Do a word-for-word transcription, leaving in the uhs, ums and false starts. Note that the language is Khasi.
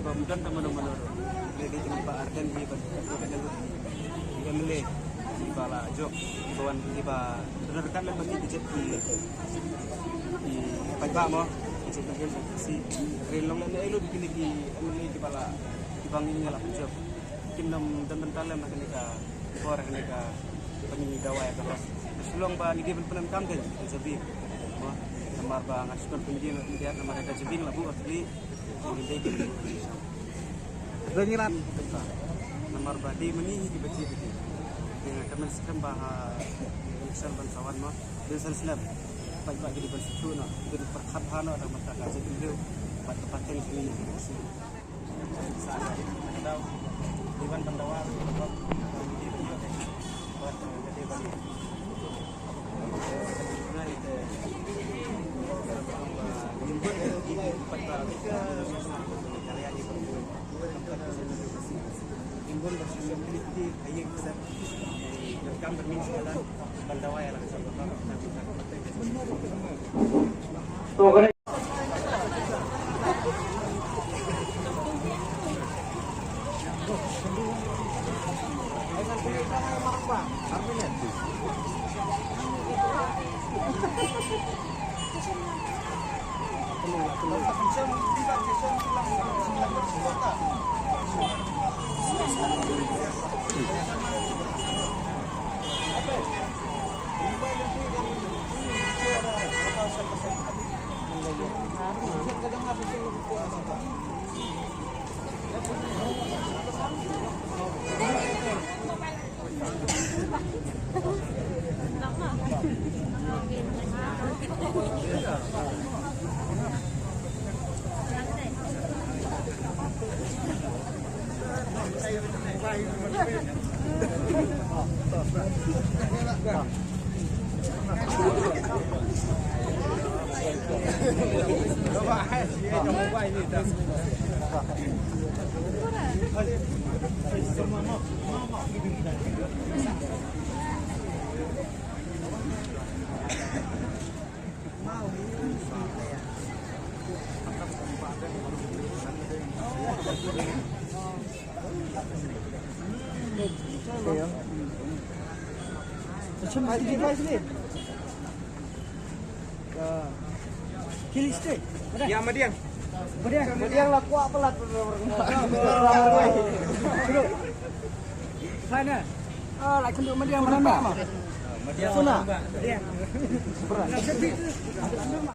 Ym don tang mano mano ruh. Lei dei tang ba ardent hi ban advocate ïa ki M L A kiba la jop, kiba wan, kiba don ryngkat lem bad ngi ki jait ki, ki paidbah mo, ki jait ki, ki, ki, ki, ki long lem, eh, lut kine ki M L A kiba la, kiba ngi, ngi la pynjop. Kim don, don bynta lem ha kane ka por, ha kane ka, kaba ngi dawa ïa ka los. Shu long ba ngi dei ban pyndonkam dei, ka jabi mo. Namar ba nga shu don pyndiang, pyndiang namar ka jabi la buh ha khlieh. Dei ngi rat. Namar ba dei ma ngi hi kiba jied ïa ki. Te nga kyrmen skhem ba ha election ban sa wan mo, dei san snem, paidbah ki dei ban sngewthuh noh, ki dei ban pyrkhat bha noh na ka bynta ka jaitbynriew bad ka pateng jong ngi. Sa ka dei ban dawa, dei ban dawa, dei ban ïoh, dei ban Kili state. Ya, Madiang. Madiang. Madiang la kwah palat. Sana. Ah, la kynduh Madiang mana? Madiang. Sana. Madiang. Berat.